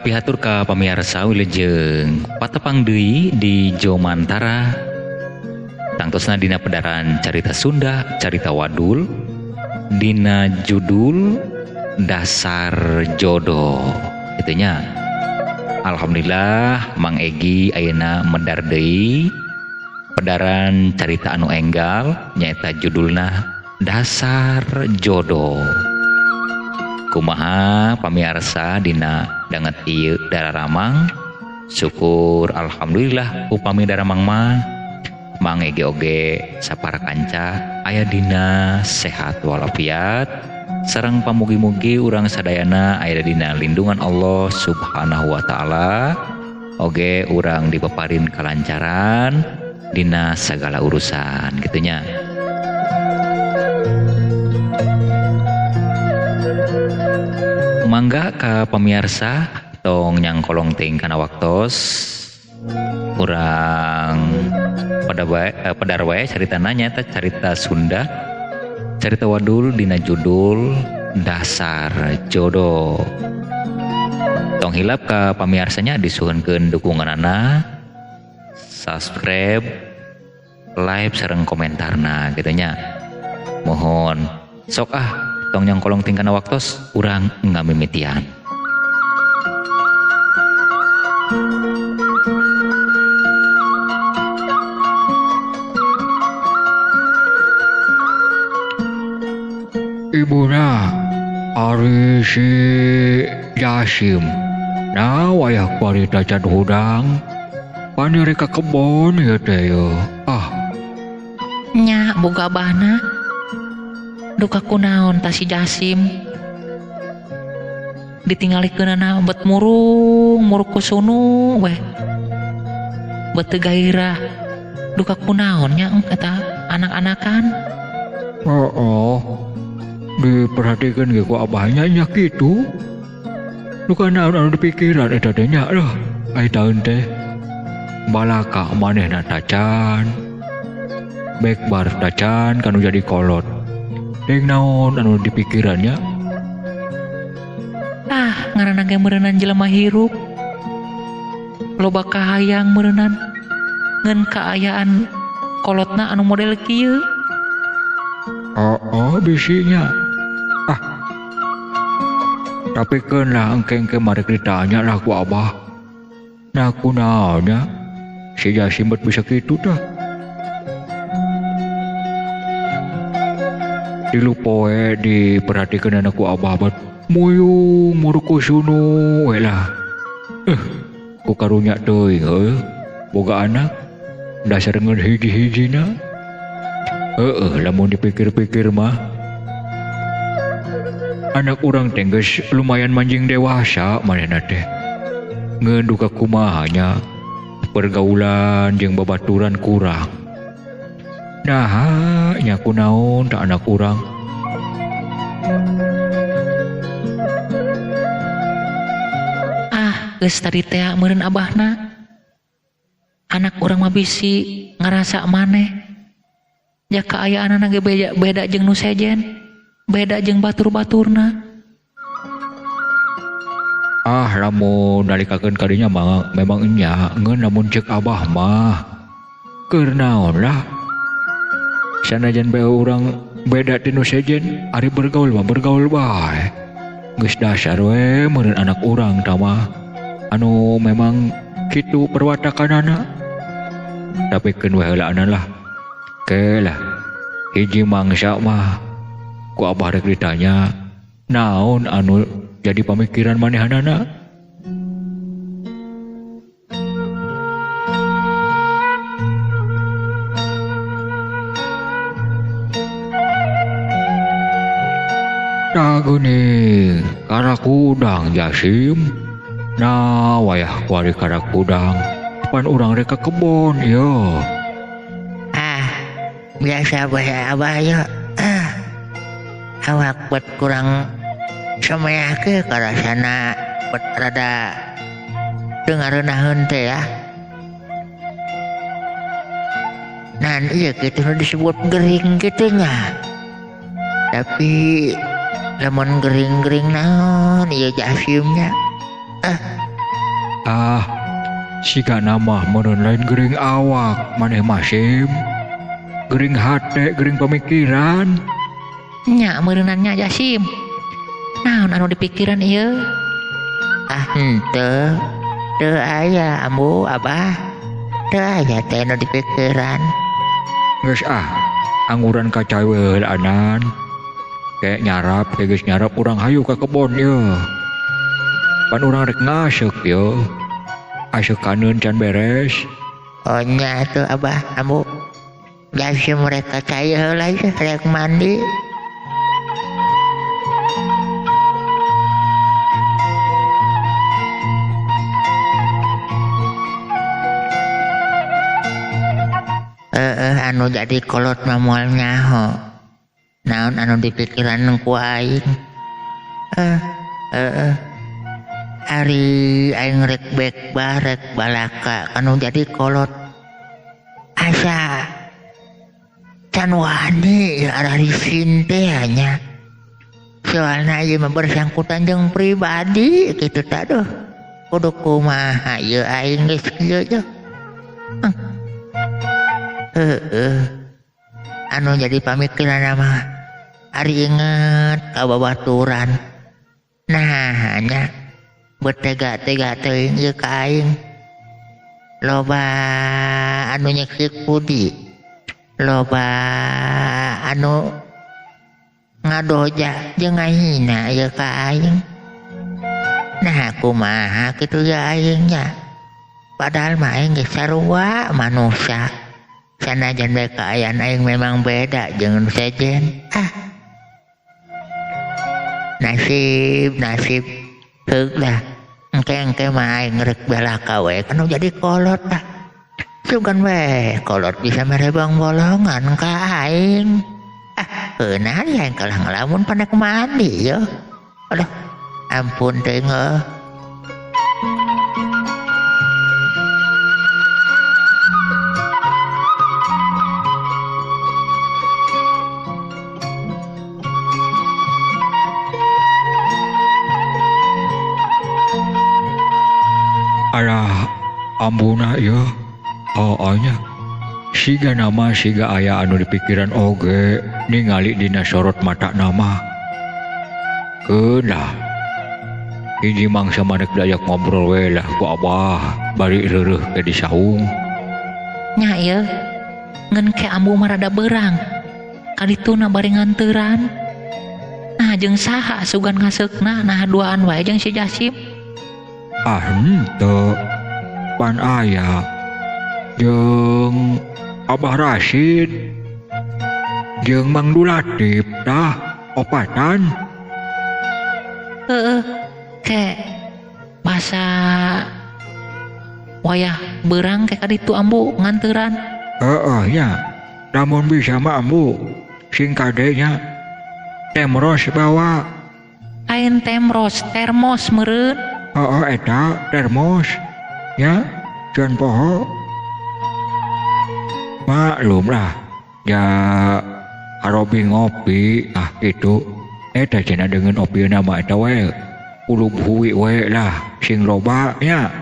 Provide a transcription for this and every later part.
Kapihatur ka pamiarsa wilujeng patepang deui di Jomantara. Tangtosna dina pedaran carita Sunda, carita wadul, dina judul Dasar Jodoh. Kitu nya. Alhamdulillah Mang Egi ayeuna medar deui pedaran carita anu enggal nyaeta judulna Dasar Jodoh. Kumaha pamiarsa dina danget ieu dararamang, syukur alhamdulillah upami daramang mah Mang Egi oge sapara kanca aya dina sehat walafiat sareng pamugi-mugi urang sadayana aya dina lindungan Allah Subhanahu wa taala, oge urang dipaparin kalancaran dina sagala urusan kitu nya. Mangga ka pamiarsa tong nyangkolong teuing kana waktos urang pada bae, pedar wae caritana nyaeta carita Sunda, carita wadul dina judul Dasar Jodoh. Tong hilap ka pamiarsanya disuhunkeun dukunganana, subscribe, like sareng komentarna kitu nya. Mohon sok ah tong nyangkolong teuing kana waktos urang ngamimitian. Ibuna ari si Jasim nah wayah kuari tacan hudang panere ka kebon ieu teh yeuh. Ah nya boga abahna duka kunaon ta si Jasim ditinggalikeunana bet murung muruk ku sunu weh bet teu gairah duka kunaon nya eta anak-anakan. Oh, diperhatikan ge ku abahnya nya kitu. Duka naon anu dipikiran eta teh nya lah ai taun teh balaka manehna tacan bekbar tacan kanu jadi kolot. Deng naon anu dipikirannya? Ah, ngaranna ge meureunan jelema hirup. Loba kahayang meureunan ngan kaayaan kolotna anu model kieu. Oh, bisinya. Ah. Tapi keun lah engke-engke marek ditanya lah ku abah. Nah kunaonnya si Jasim bet bisa kitu tah. Tilu poe diperhatikan anak ku abah bet muyung muruk ku sunu we lah. Ku karunya teuing heuh boga anak dasar ngeun hiji-hijina. Heeh, lamun dipikir-pikir mah anak urang teh geus lumayan manjing dewasa manehna teh. Ngeun duka kumaha nya pergaulan jeung babaturan kurang. Nah, nya kunaon tak anak urang. Ah, geus tadi teh meureun abahna. Anak urang mah bisi ngarasa maneh. Ja kaayaanana ge beda jeung nu sejen, beda jeung batur-baturna. Ah, lamun nalikakeun kadinya mah memang nya ngeun lamun ceuk abah mah. Keur naon lah. Sanajan bae urang beda ti nu sejen, ari bergaul mah bergaul bae. Geus dasar we meureun anak urang tah mah anu memang kitu perwatakanana. Tapi keun we heulaana lah. Ke lah hiji mangsa mah ku abah rek ditanya naon anu jadi pamikiran manehanana. Tah geuning karakudang Jasim. Nah wayah kuari karakudang pan urang rek ka kebon ieu. Biasa bae abah ya. Awak bet kurang someah ke karasana bet rada teu ngareunahun teh ya. Nah iya kitu nu disebut gering kitu nya. Tapi lamun gering-gering naon ieu Jasimnya. Ah, siga nama meureun lain gering awak maneh mah Sim. Gering hate, gering pemikiran. Nya meureunnan nya Jasim. Naon anu dipikiran ieu? Ah henteu. Teu aya ambu abah. Teu aya teh anu dipikiran. Geus ah, angguran ka cai we heulaanan. Kayak nyarap, kayak geus nyarap urang hayu ka kebon ye. Pan urang rek ngaseuk ye. Aseukaneun can beres. Oh nya atuh abah ambu. Jasim rek ka cai heula ieu rek mandi. Anu jadi kolot mah moal nyaho. Naon anu dipikiran ku aing. Ari aing rek bek barek balaka anu jadi kolot. Asa can wani ya ararisin teh nya. Soalna ieu mah bersangkutan jeung pribadi kitu tah duh. Kudu kumaha ieu aing geus kieu teh. Anu jadi pamikiran mah ari inget ka babaturan. Nah nya betega-tega teuing ieu ka aing. Loba anu nyeksik budi. Loba anu ngadoja jeung ngahina ieu ka aing. Nah kumaha kitu ya aing nya. Padahal mah aing geus sarua manusia. Sanajan bae kaayaan aing memang beda jeung nu sejen. Ah. Nasib, nasib heug lah. Engke-engke mah aing rek balaka we kan jadi kolot lah. Sugan we kolot bisa mere bolongan ka aing. Ah, heunahan aing kalah ngalamun panek mandi yo. Aduh, ampun teuing heuh. Alah ambuna ieu heueuh nya. Siga nama siga aya anu dipikiran oge ningali dina sorot mata nama. Keun lah. Hiji mangsa manek dayak ngobrol we lah ku abah bari reureuh ke di saung. Nya ieu ngeun ke ambu mah rada beurang. Kadituna bari nganteuran. Nah jeung saha sugan ngaseukna nah duaan wae jeung si Jasim. Ah henteu pan aya jeung Abah Rasid jeung Mang Dulatip tah opatan. Heeh, ke basa wayah beurang ke kaditu ambu nganteuran. Heeh nya, lamun bisa mah ambu sing kade nya temros bawa. Lain temros, termos meureun. Heeh eta termos nya jangan poho. Maklum lah ya arobi ngopi ah gitu eta cenah dengan opi nama eta we ulub hui we lah sing loba nya.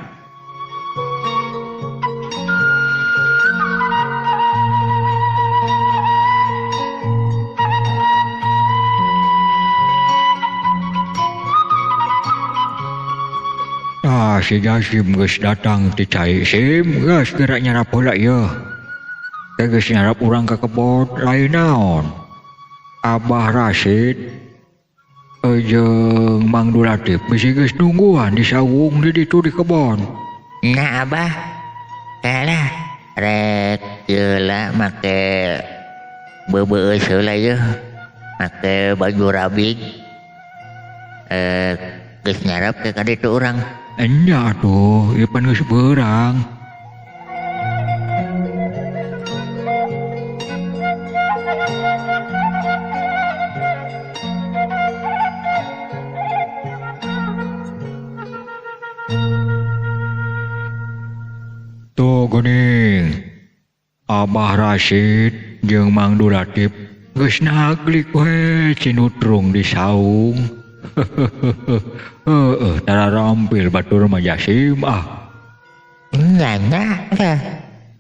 Ah, si Jasim geus datang ti cai Sim geus gerak nyarap heula ieu. Geus nyarap urang ka kebon lain naon. Abah Rasid jeung Mang Dulatip bisi geus nungguan di sawung di ditu di kebon. Nah abah, kalah rek heula make beubeus heula ieu, make baju rabig. Geus nyarap ke kaditu urang. Enya atuh, ieu pan geus beurang. Tuh geuning. Abah Rasid jeung Mang Dulatip geus naglik we cinutrung di saung. Heeh, tara rampil batur mah Jasim ah. Nya teh.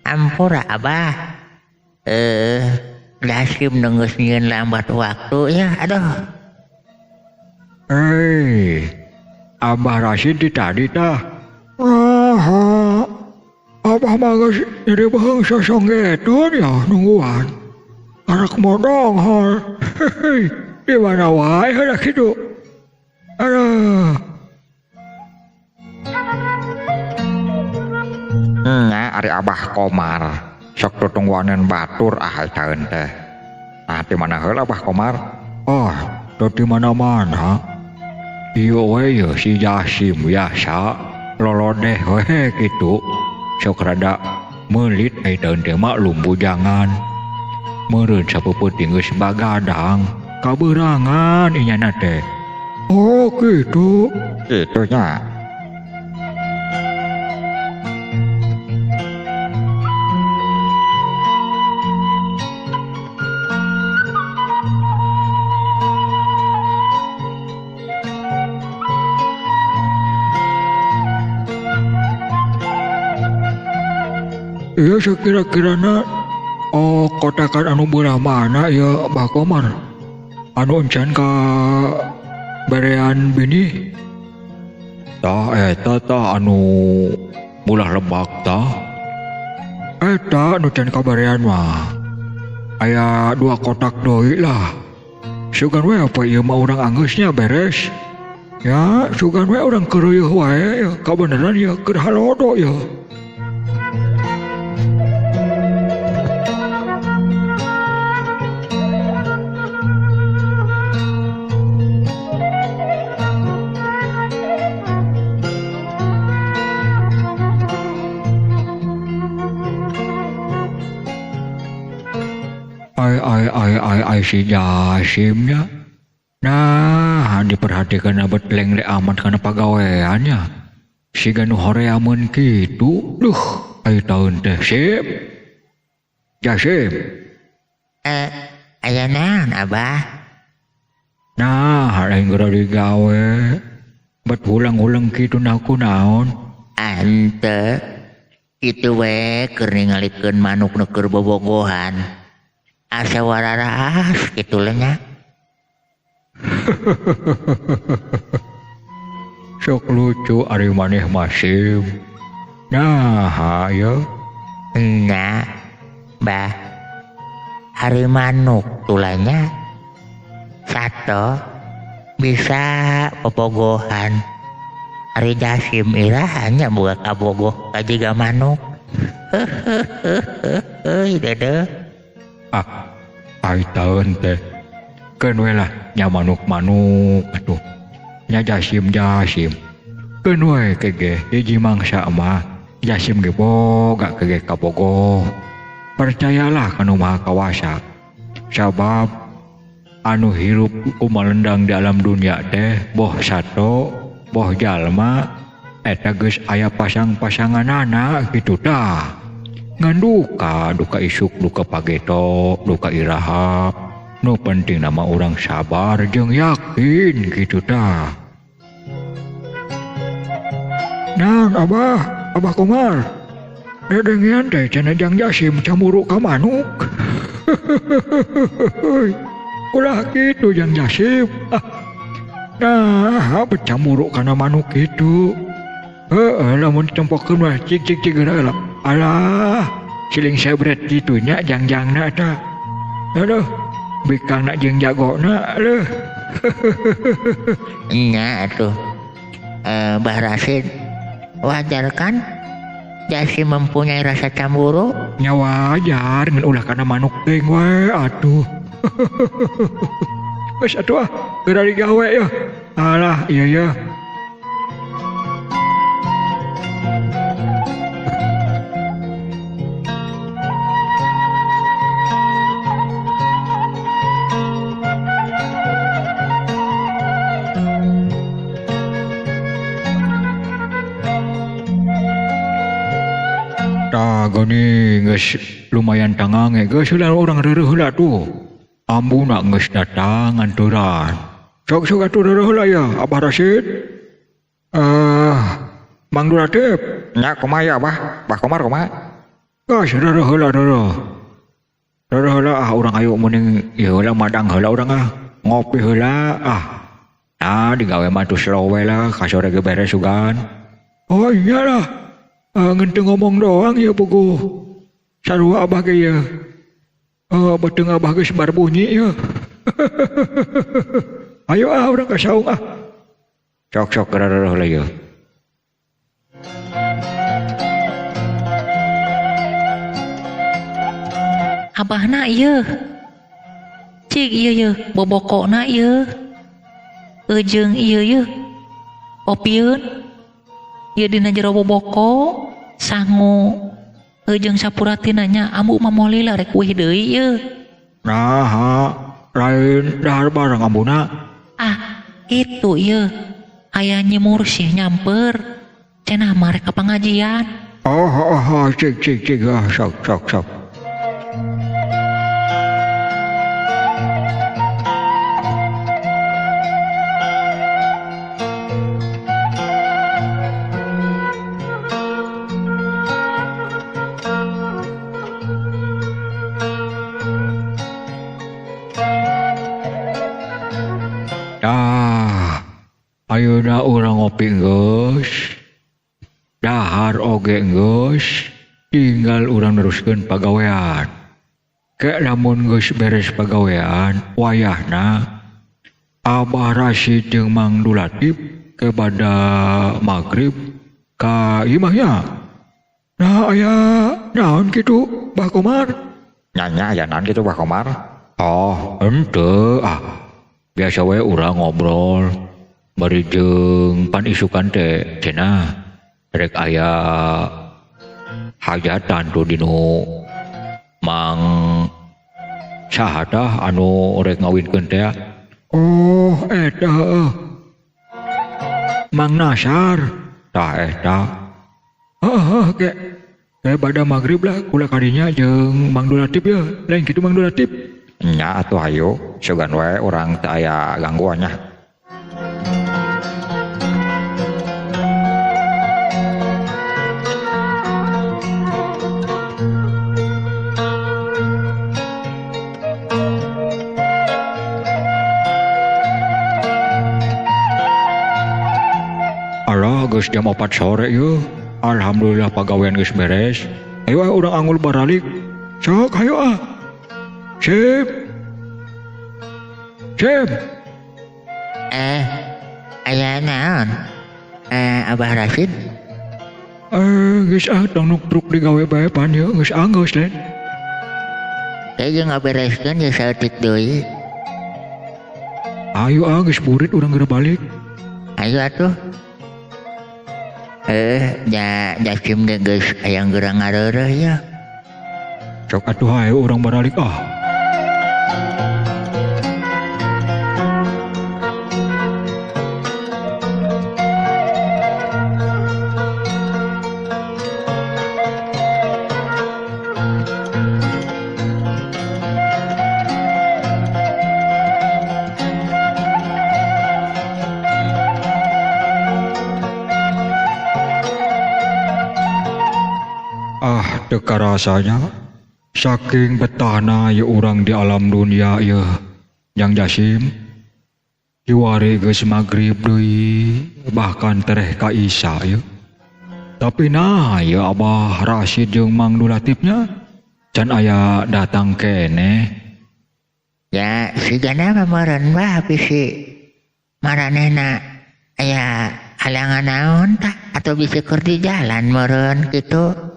Ampura Abah. Jasim nu geus nyieun lambat waktu ya, aduh. Abah Rasid di tadi tah. Aha. Abah mah geus nyeri beheung sosonggetun ya nungguan. Arak modong hol. Di mana wae heula kitu. Aduh. Nya ari Abah Komar sok tutungguaneun batur ah taeun teh. Nah di mana heula Abah Komar? Ah, teu di mana-mana. Ieu we ye si Jasim biasa lolodeh we kitu. Sok rada meulit ai taeun teh maklum bujangan. Meureun sapeupeut geus bagadang kabeurangan inyana teh. Oh kitu. Kitu nya. Iya sekira-kirana oh kotakan anu beurah mana ya Bah Komar anu encan ka berean bini tah eta tah anu mulah lebak tah eta anu can kabarean mah aya 2 kotak deui lah sugan we apa ieu mah urang anggeusnya beres ya sugan we urang keureuh wae ya kabeneran ya keur halodo ya. Ai si Jasimnya. Nah, diperhatikan abet lengle amat kana pagaweannya. Si ganu horeamun kitu. Duh, ai taun teh sip. Jasim. Aya naon Abah? Nah, lain geura digawe. Bet ulang-ulang kitu nah kunaon? Henteu. Kitu we keur ningalikeun manuk nu keur bobogohan. Asa wararas kitu nya. Sok lucu ari maneh masim. Nah, ayo. Nya, Bah. Ari manuk tulanya sato bisa bobogohan. Ari Jasim iraha nya boga kabogoh ka jiga manuk. Heuh, dedeh. Ah, ai taeun teh. Keun we lah nya manuk-manuk atuh. Nya Jasim-jasim. Keun we kege hiji mangsa mah Jasim ge boga kege kabogoh. Percayalah kanu Maha Kawasa. Sabab anu hirup kumalendang di alam dunia teh boh sato, boh jalma eta geus aya pasang-pasanganana kitu tah. Ngan duka, duka isuk, duka pageto, duka iraha. Nu penting nama orang sabar jeung yakin gitu tah. Nang Abah, Abah Komar. Dedengean teh cenah jang Jasim camburu ka manuk. Ulah kitu jang Jasim. Nah, apa camburu kana manuk kitu? Heeh, lamun ditempokeun mah cik cik cik heula. Alah, siling sebret gitunya jang-jangna eta. Aduh, bikangna jeung jagona leuh. Nya atuh. Bah Rasid, wajar kan Jasim mempunyai rasa cemburu? Nya wajar ngan ulah kana manuk teuing we atuh. Geus atuh ah, geura digawe ya. Alah, iya ya. Tah geuning geus lumayan tangange geus heula urang reureuh heula tuh. Ambuna geus datang anturan. Sok-sok atuh reureuh heula ya Abah Rasid. Mang Dulatip. Nya kumaha ya Abah? Bah Komar kumaha? Geus reureun heula reureun. Reureun heula ah urang ayo mending ieu heula madang heula urang ah. Ngopi heula ah. Nah digawe mah tuh slow we lah ka sore ge beres sugan. Oh iyalah. Ngan teu ngomong doang ya puguh. Sarua Abah ge ieu. Beuteung Abah geus bar bunyi ieu. Ayo ah urang ka saung ah. Sok-sok reureun heula ieu. Abahna ieu. Cik ieu yeuh bobokona ieu. Ejeung ieu yeuh. Opieun. Ieu dina jero boboko sangu. Ejeung sapuratina nya ambu mah moal rek uih deui ieu. Nah, lain dahar barang ambuna. Ah, itu ieu. Aya Nyi Mursih nyamper. Cenah mah rek ka pangajian. Oh, cik cik cik ah, sok sok sok. Dah, ayeuna urang ngopi geus. Dahar oge geus, tinggal urang neruskeun pagawean. Ke lamun geus beres pagawean, wayahna Abah Rasid jeung Mang Dulatip kepada magrib ka imahnya. Nah aya naon kitu Bah Komar? Nya aya naon kitu Bah Komar? Oh, henteu ah. Biasa we urang ngobrol bari jeung pan isukan teh cenah rek aya hajatan tuh dinu Mang saha tah anu rek ngawinkeun teh. Oh eta heuh. Mang Nasar tah eta. Heuh ke ke bada magrib lah kula kadinya jeung Mang Dulatip ya. Lain kitu Mang Dulatip. Nya atuh hayu sugan we urang teu aya gangguannya. Alah geus jam 4 sore yeuh. Alhamdulillah pagawean geus beres. Ayo ah urang angul baralik. Sok hayu ah. Sip. Sip. Aya naon? Abah Rasid? Geus ah tong nutruk digawe bae pan yeuh geus anggeus lain. Teh jeung ngabereskeun ye saeutik deui. Ayo ah geus burit urang geura balik. Ayo atuh. Ja Jasim ge geus aya geura ngareureuh ya. Sok atuh hayu urang baralik ah. Ah, teu karasanya saking betahna ye urang di alam dunia ye. Yang Jasim kiwari geus magrib deui bahkan tereh ka Isya ye. Tapi nah ye Abah Rasid jeung Mang Dulatipnya can aya datang keneh. Ya sigana mah meureun bah bisi maranehna aya halangan naon tah atau bisi keur di jalan meureun kitu.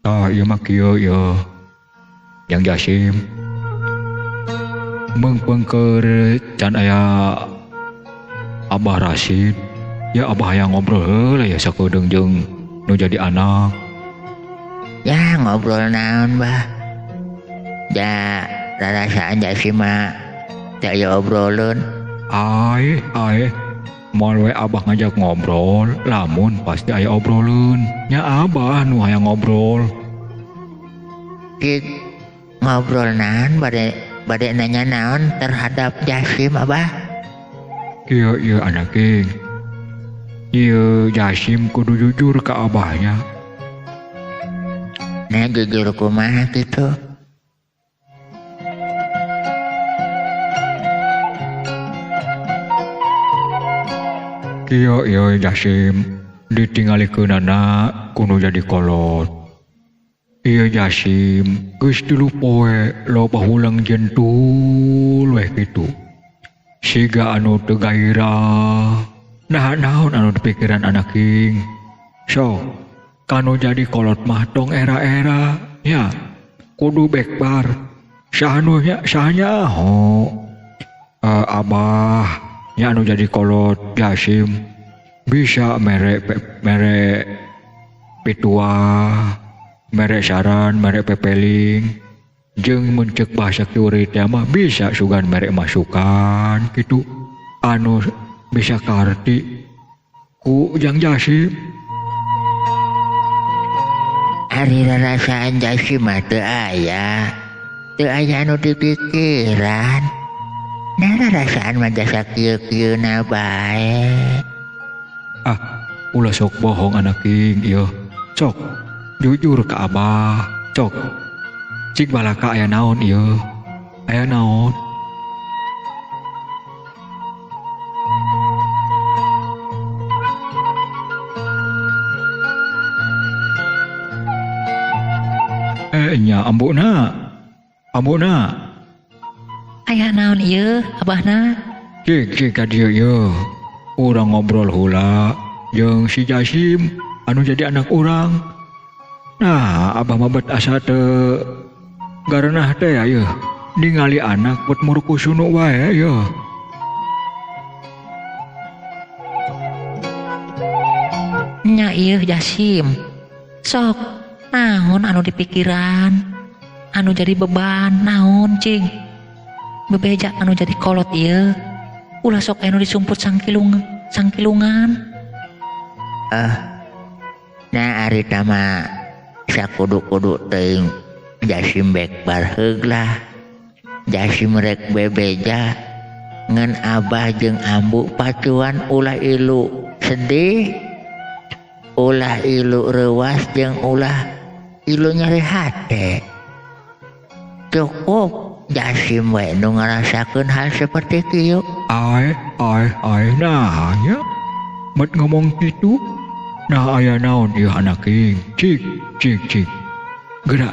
Tah ieu mah kieu ieu. Yang Jasim meungpeungkeur can aya Abah Rasid ya Abah hayang ngobrol heula ya sakedeung jeung nu jadi anak. Ya ngobrol naon bah? Ja rarasaan Jasim mah teu aya obroleun. Ae ae moal we Abah ngajak ngobrol lamun pasti aya obroleun. Nya Abah nu hayang ngobrol. Cik ngobrol naon bade nanya naon terhadap Jasim Abah? Kieu ieu anak king. Ieu Jasim kudu jujur ka abahnya. Nah jujur kumaha kitu? Kieu ieu Jasim ditingalikeunana kudu jadi kolot. Ieu Jasim geus 3 poe loba hulang jentul weh kitu. Siga anu teu gairah. Nah naon anu dipikiran anak king. Sok kanu jadi kolot mah tong era-era ya kudu bekbar sahanu nya sahanya ho abah nya anu jadi kolot Jasim bisa mere mere pituah mere saran mere pepeling jeung mun ceuk bahasa kieu teh mah bisa sugan mere masukan kitu anu bisa karti ku jang Jasim. Ari rarasaan Jasim mah teu aya. Teu aya anu dipikiran. Nah rarasaan mah jasa kieu-kieuna bae. Ah, ulah sok bohong anak king ieu. Sok jujur ka abah, sok. Cik balaka aya naon ieu? Aya naon? Nya ambuna. Ambuna. Aya naon ieu abahna? Cik cik ka dieu ieu. Urang ngobrol heula jeung si Jasim anu jadi anak urang. Nah, abah mah bet asa teu garenah teh ieu. Ningali anak bet murkusunu wae ieu. Nya ieu Jasim. Sok naon anu dipikiran, anu jadi beban, naon cing. Bebeja anu jadi kolot ieu. Ulah sok anu disumput sangkilungan. Nah ari tama sakudu-kudu teuing Jasim bekbar heug lah. Jasim rek bebeja ngan abah jeung ambu pacuan ulah ilu sedih, ulah ilu reuas jeung ulah ilu nyeri hate. Cukup Jasim we nu ngarasakeun hal seperti kieu. Ai ai ai nah nya bet ngomong kitu. Nah aya naon ieu anak king. Cik cik cik. Gerak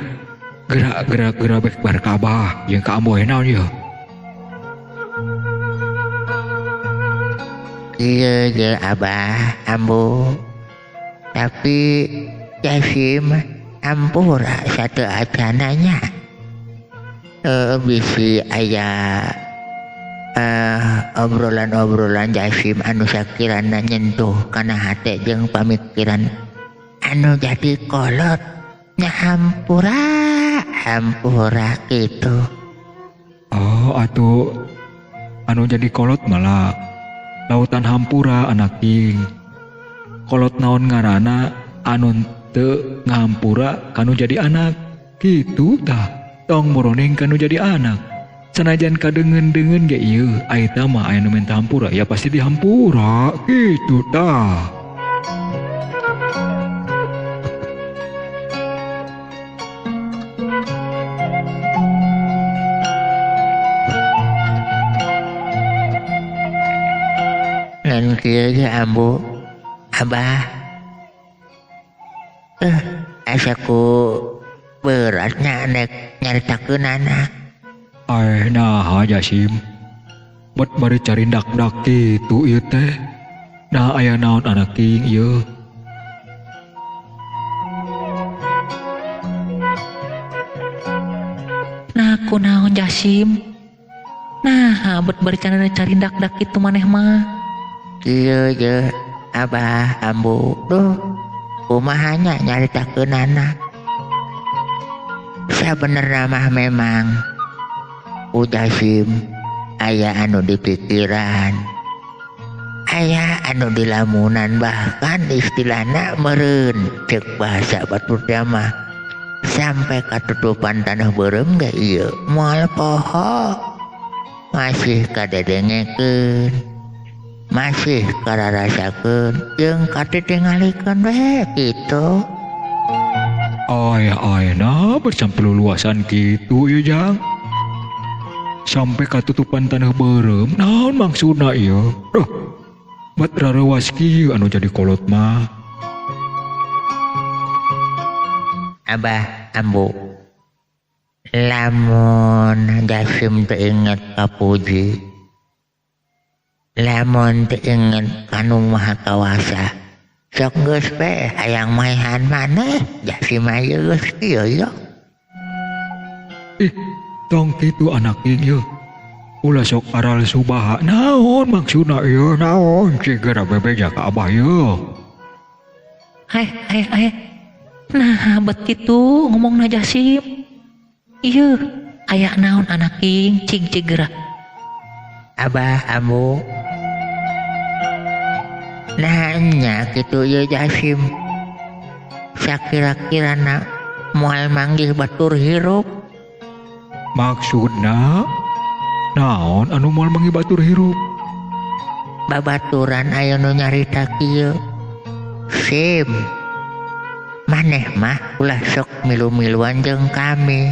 gerak gerak gerak bekbar ka abah jeung ka amboh naon ieu. Ieu je abah ambo. Tapi Jasim ampura satu acananya. Bisi aya obrolan-obrolan Jasim anu sakirana nyentuh kana hate jeung pamikiran anu jadi kolot nya hampura hampura kitu. Oh atuh anu jadi kolot malah lautan hampura anak king. Kolot naon ngaranna anu teu ngahampura kanu jadi anak kitu tah. Tong moroning kanu jadi anak. Sanajan kadengen-dengen ge ieu aita mah aya nu minta hampura ya pasti dihampura kitu tah. Lain kieu ge ambu abah. Asa ku beratnya nek nyaritakeun anak. Ai nah Jasim. Bet bari carindak-dak kitu ieu teh. Nah aya naon anak king ieu. Nah kunaon Jasim? Nah bet bari carindak-dak kitu maneh mah. Kieu je abah ambu duh kumaha nya nyaritakeun anak. Sabenerna mah memang ku Jasim aya anu dipikiran, aya anu dilamunan, bahkan istilahna meureun ceuk bahasa batur teh mah sampai katutupan tanah beureum ge ieu moal poho masih kadedengekeun. Masih kararasakeun jeung katitingalikeun we kitu. Aya nah bersampai luasan kitu ieu Jang. Sampai katutupan tanah beureum naon maksudna ieu? Duh. Bat rarewas kieu anu jadi kolot mah. Abah ambu. Lamun Jasim teu inget ka Puji. Lamun teu inget ka Nu Maha Kawasa. Sok geus we hayang maehan maneh Jasim aya geus kieu yo. Ih, tong kitu anak ieu. Ulah sok aral subaha naon maksudna ieu naon cigera bebeja ka abah ieu. Hai hai hai. Nah, bet kitu ngomongna Jasim. Ieu aya naon anak ing cing cigera. Abah ambu. Nah nya kitu ieu Jasim. Sakira-kirana moal manggih batur hirup. Maksudna naon anu moal manggih batur hirup? Babaturan aya nu nyarita kieu. Sim. Maneh mah ulah sok milu-miluan jeung kami.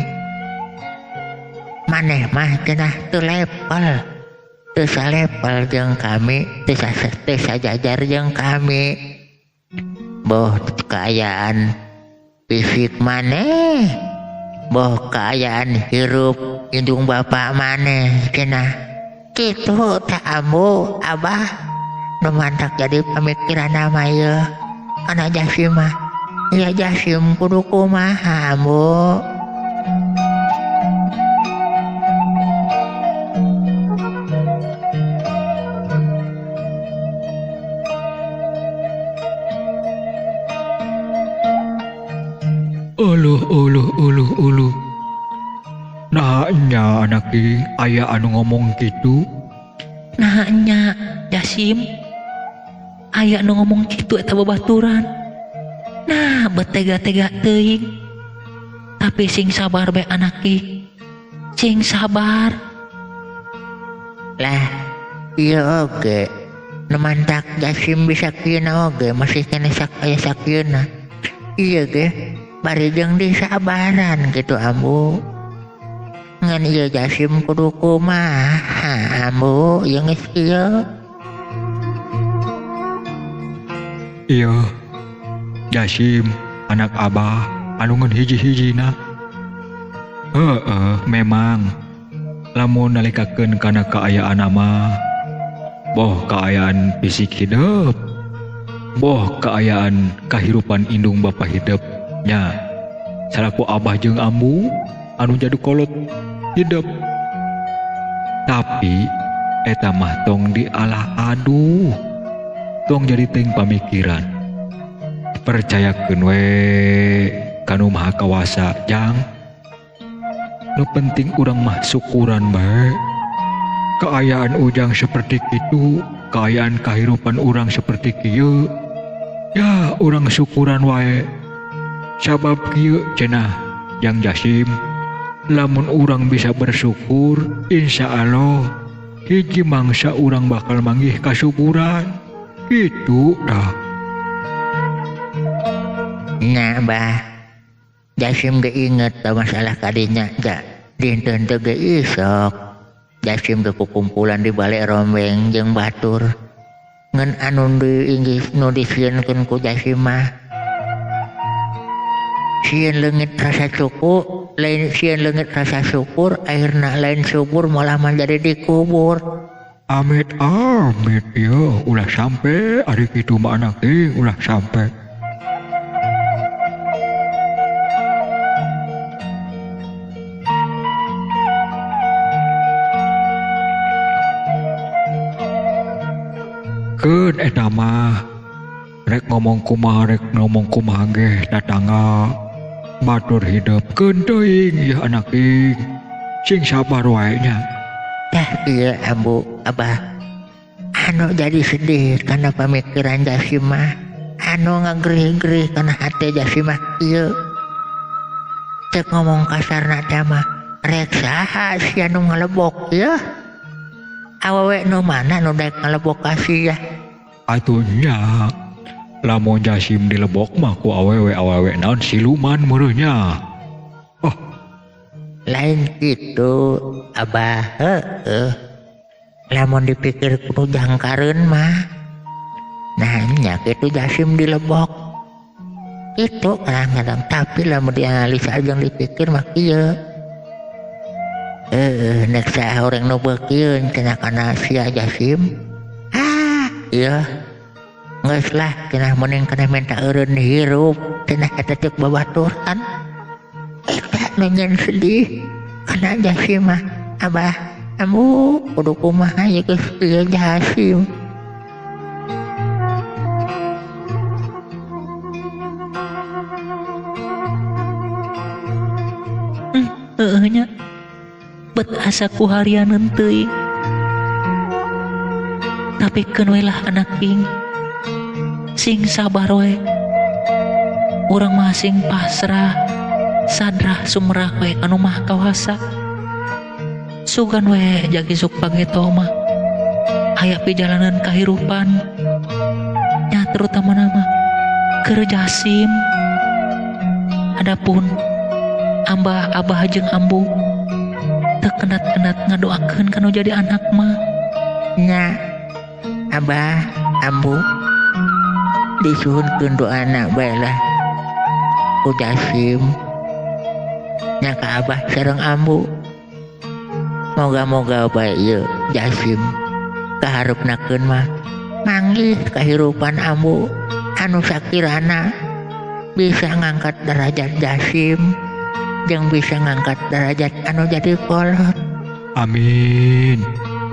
Maneh mah cenah teu level. Teu salepel jeung kami, teu sajajar jeung kami. Boh kaayaan fisik maneh, boh kaayaan hirup indung bapak maneh cenah. Kitu tah ambu abah nu mantak jadi pamikiran mah ieu. Kana Jasim mah, ieu Jasim kudu kumaha ambu. Uluh uluh uluh uluh. Nah nya anak ing aya anu ngomong kitu. Nah nya Jasim aya anu ngomong kitu eta babaturan. Nah betega-tega teuing. Tapi sing sabar bae anak ing. Sing sabar. Lah ieu oge nu mantak Jasim bisa kieu oge masih keneh aya sakieuna. Ieu ge bari jeung disabaran gitu ambu. Ngan ieu Jasim kudu kumaha ambu ieu geus kieu. Ieu Jasim anak abah anu ngeun hiji-hijina. Heeh, memang lamun nalikakeun kana kaayaan mah boh kaayaan fisik hidup, boh kaayaan kahirupan indung bapa hidup. Nya salaku abah jeung ambu anu jadi kolot hidup. Tapi eta mah tong dialah aduh, tong jadi ting pamikiran. Percayakeun we ka Nu Maha Kawasa Jang. Nu penting urang mah syukuran bae. Kaayaan ujang seperti kitu, kaayaan kahirupan urang seperti kieu. Ya urang syukuran wae. Sabab kieu cenah Jang Jasim, lamun urang bisa bersyukur, insya Allah hiji mangsa urang bakal manggih kasuburan. Gitu dah. Nah bah, Jasim ge inget ka masalah kadinya ja. Dinten teu ge isok. Jasim ge kukumpulan di balik rombeng jeung batur. Ngan anu di inggih nu disieunkeun ku Jasim mah. Sieun leungit rasa cukup, lain sieun leungit rasa syukur, akhirna lain syukur malah menjadi dikubur. Amit amit ya, ulah sampai ari kitu mah anak ing ulah sampai. Keun eta mah rek ngomong kumaha ge tatangga batur hidup keun teuing ieu anak ing sing sabar wae nya. Tah ieu ambu abah anu jadi sedih karena pamikiran Jasim mah, anu ngagerih-gerih kana hate Jasim mah ieu. Cek ngomong kasarna teh mah rek saha sia nu ngalebok ieu. Awewe nu mana nu daek ngalebok ka sia? Atuh nya lamun Jasim dilebok mah ku awewe awewe naon siluman meureunnya. Oh, lain kitu Abah, heueuh. Lamun dipikir kudu jangkareun mah. Nah nya kitu Jasim dilebok. Itu kadang-kadang tapi lamun dianalisa jeung dipikir mah kieu. Nek saha urang nu beukieun cenah kana sia Jasim. Ah, ieu. Geus lah cenah mending kana minta eureun hirup cenah eta ceuk babaturan. Eta nu nyen sedih kana Jasim mah. Abah, ambu kudu kumaha ieu geus ieu Jasim. Heueuh nya. Bet asa ku harianeun teuing. Tapi keun we lah anak ing. Sing sabar we. Urang mah sing pasrah, sadrah sumrah we anu mah kawasa. Sugan we jagi sok pangeto mah. Aya pijalanan kahirupan. Nya terutama nama keur Jasim. Adapun ambah abah jeung ambu teu kenat-kenat ngadoakeun kanu jadi anak mah. Nya abah ambu disuhunkeun doana bae lah ku Jasim. Nya ka abah sareng ambu. Moga-moga bae ieu Jasim kaharepnakeun mah manggih kahirupan ambu anu sakirana bisa ngangkat derajat Jasim jeung bisa ngangkat derajat anu jadi kolot. Amin.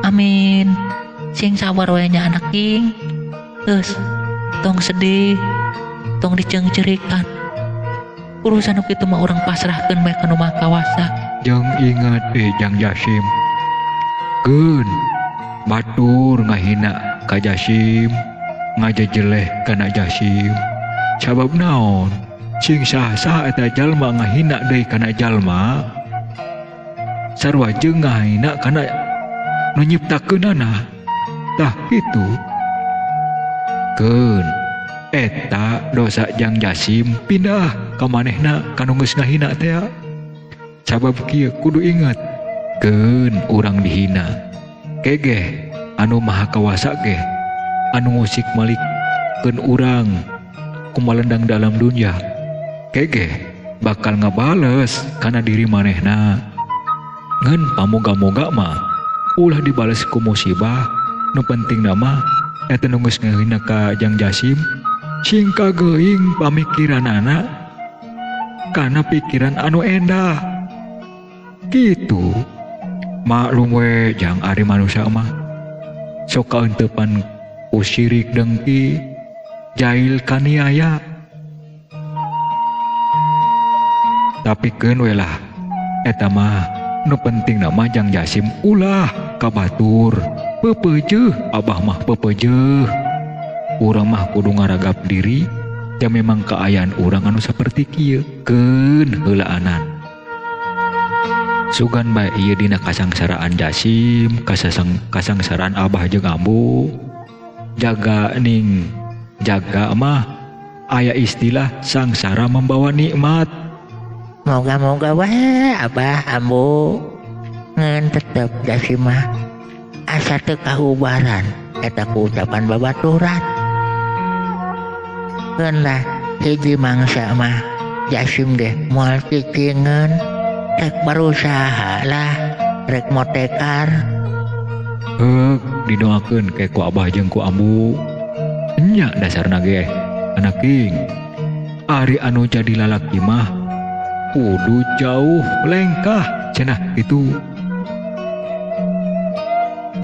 Amin. Sing sabar we nya anak ing. Geus, tong sedih, tong diceungceurikan. Urusan nu kitu mah urang pasrahkeun bae ka nu Maha Kawasa. Jeung ingat jang Jasim. Keun batur ngahina ka Jasim, ngajejeleh kana Jasim. Sabab naon? Sing sah-sah eta jalma ngahina deui kana jalma sarua jeung ngahina kana nu nyiptakeunana. Tah kitu. Keun eta dosa jang Jasim pindah ka manehna kanu geus ngahina teh. Sabab kieu kudu inget, keun urang dihina kegeh anu Maha Kawasa geh anu ngusik malik keun urang kumalendang dalam dunia kegeh bakal ngabales kana diri manehna. Ngan pamoga-moga mah ulah dibales ku musibah. Nu penting nama eta nu geus ngahina ka jang Jasim sing kageuing pamikiranana kana pikiran anu endah. Kitu. Maklum we jang ari manusia mah sok kaeuntepan ku sirik dengki jail kaniaya. Tapi keun we lah eta mah nu penting nama jang Jasim ulah ka batur. Pepeujeuh abah mah pepeujeuh. Urang mah kudu ngaragap diri ja memang kaayaan urang anu saperti kieu keun heulaanan. Sugan bae ieu dina kasangsaraan Jasim, kasangsaraan abah jeung ambu. Jaga ning jaga mah aya istilah sangsara membawa nikmat. Moga-moga wae abah ambu ngan tetep Jasim mah asa teu kahubaran eta ku ucapan babaturan. Keun lah hiji mangsa mah Jasim ge moal cicingeun, rek berusaha lah, rek motekar. Heuk, didoakeun ke ku abah jeung ku ambu. Nya dasarna ge anak king. Ari anu jadi lalaki mah kudu jauh lengkah cenah itu.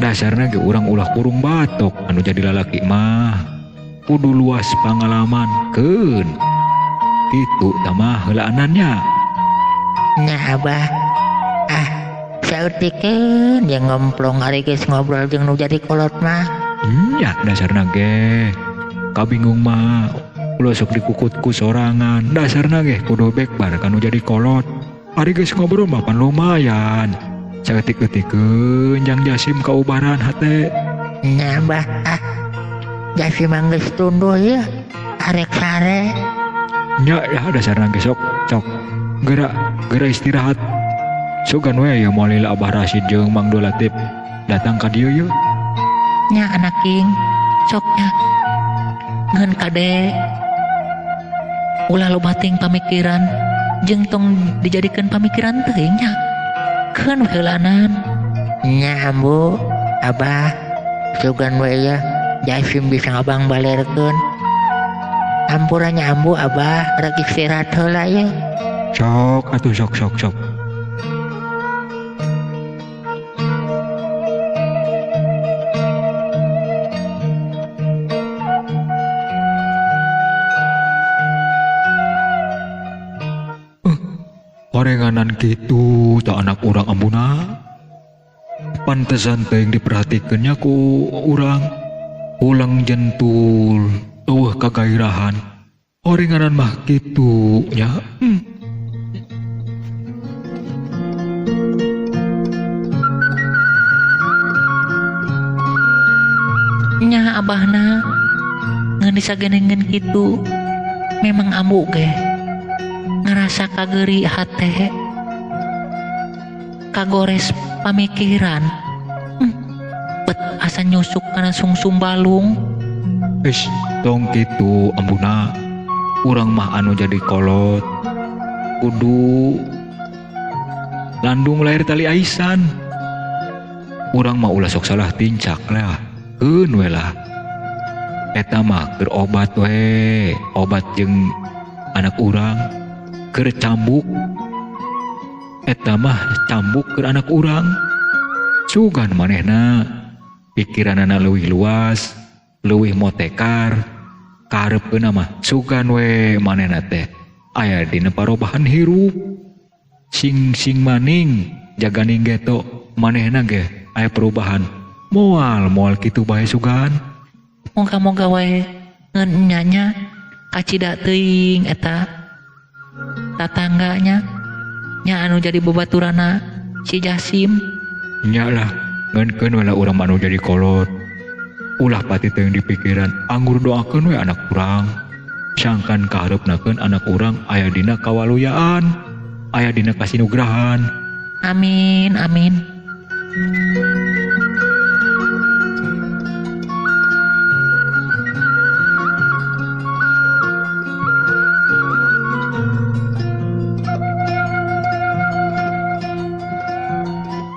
Dasarna ge urang ulah kurung batok anu jadi lalaki mah kudu luas pengalaman keun. Kitu tamah heulaanannya. Nya abah, ah saeutikeun jeung ngomplong ari geus ngobrol jeung nu jadi kolot mah. Nya dasarna ge kabingung mah ulah sok dikukut ku sorangan. Dasarna ge kudu bekbar kanu jadi kolot. Ari geus ngobrol mah pan lumayan. Saeutik-eutikeun jang Jasim kaubaran hate. Nya Abah ah. Jasim mah geus tunduh ieu. Arek sare. Nya ya dasarna ge sok sok. Geura geura istirahat. Sugan we ya moal lila Abah Rasid jeung Mang Dulatip datang ka dieu yeuh. Nya anak king sok nya. Ngeun kade ulah loba teuing pamikiran jeung tong dijadikeun pamikiran teuing nya. Keun heulanan. Nya Ambu, Abah sugan we ya Jasim bisa ngabang balerkeun. Ampura nya Ambu Abah rek istirahat heula ye. Sok atuh sok sok sok. Orenganan kitu tak anak urang ambuna. Pantesan teuing diperhatikeunnya ku urang. Ulang jentul, eueuh kagairahan. Orenganan mah kitu nya. Nya abahna ngeun disagenengeun kitu memang ambu ge ngerasa kageri hate kagores pamikiran. Bet asa nyusuk kana sungsum balung. Ish, tong kitu ambuna. Urang mah anu jadi kolot kudu landung lahir tali aisan. Urang mah ulah sok salah tincak lah. Keun we lah. Eta mah keur obat we, obat jeung anak urang. Keur cambuk. Eta mah cambuk keur anak urang. Sugan manehna pikiranana leuwih luas, leuwih motekar. Kaharepkeunna mah sugan we manehna teh aya dina parobahan hirup. Sing-sing maning jaganing geto manehna ge aya perubahan. Moal moal kitu bae sugan. Moga-moga wae ngeun nyanya kacida teuing eta tatangganya nya anu jadi babaturana si Jasim. Nya lah ngeunkeun we lah urang mah anu jadi kolot. Ulah pati teuing dipikiran, anggur doakeun we anak urang. Sangkan kahareupnakeun anak urang aya dina kawaluyaan, aya dina kasinugrahan. Amin amin.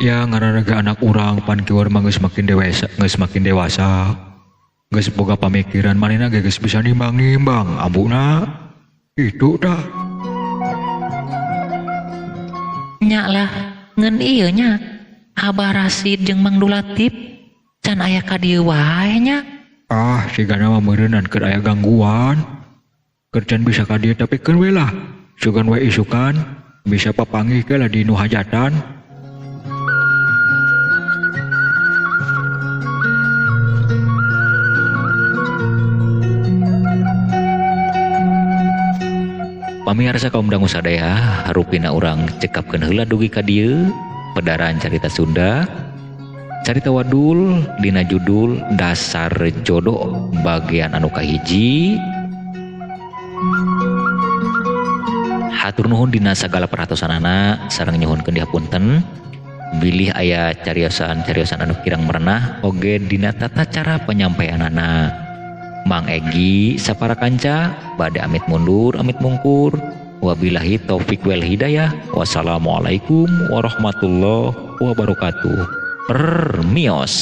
Ya ngaranna ge anak urang pan kiwar mah geus makin dewasa, geus makin dewasa. Geus boga pamikiran manehna ge geus bisa nimbang-nimbang ambuna. Kitu tah. Nya lah ngeun ieu nya Abah Rasid jeung Mang Dulatip can aya ka dieu wae nya. Ah, sigana mah meureunan keur aya gangguan. Keur can bisa ka dieu tapi keun we lah. Sugan we isukan bisa papanggih ke lah di nu hajatan. Pamiarsa kaum dangu sadaya, harupina urang cekapkeun heula dugi ka dieu pedaran carita Sunda. Carita wadul dina judul Dasar Jodoh bagian anu kahiji. Hatur nuhun dina sagala perhatosanana sareng nyuhunkeun dihapunten bilih aya cariosan-cariosan anu kirang merenah oge dina tata cara penyampaianana. Mang Egi sapara kanca bade amit mundur amit mungkur. Wabillahi taufik wal hidayah. Wassalamualaikum warahmatullahi wabarakatuh. Permios.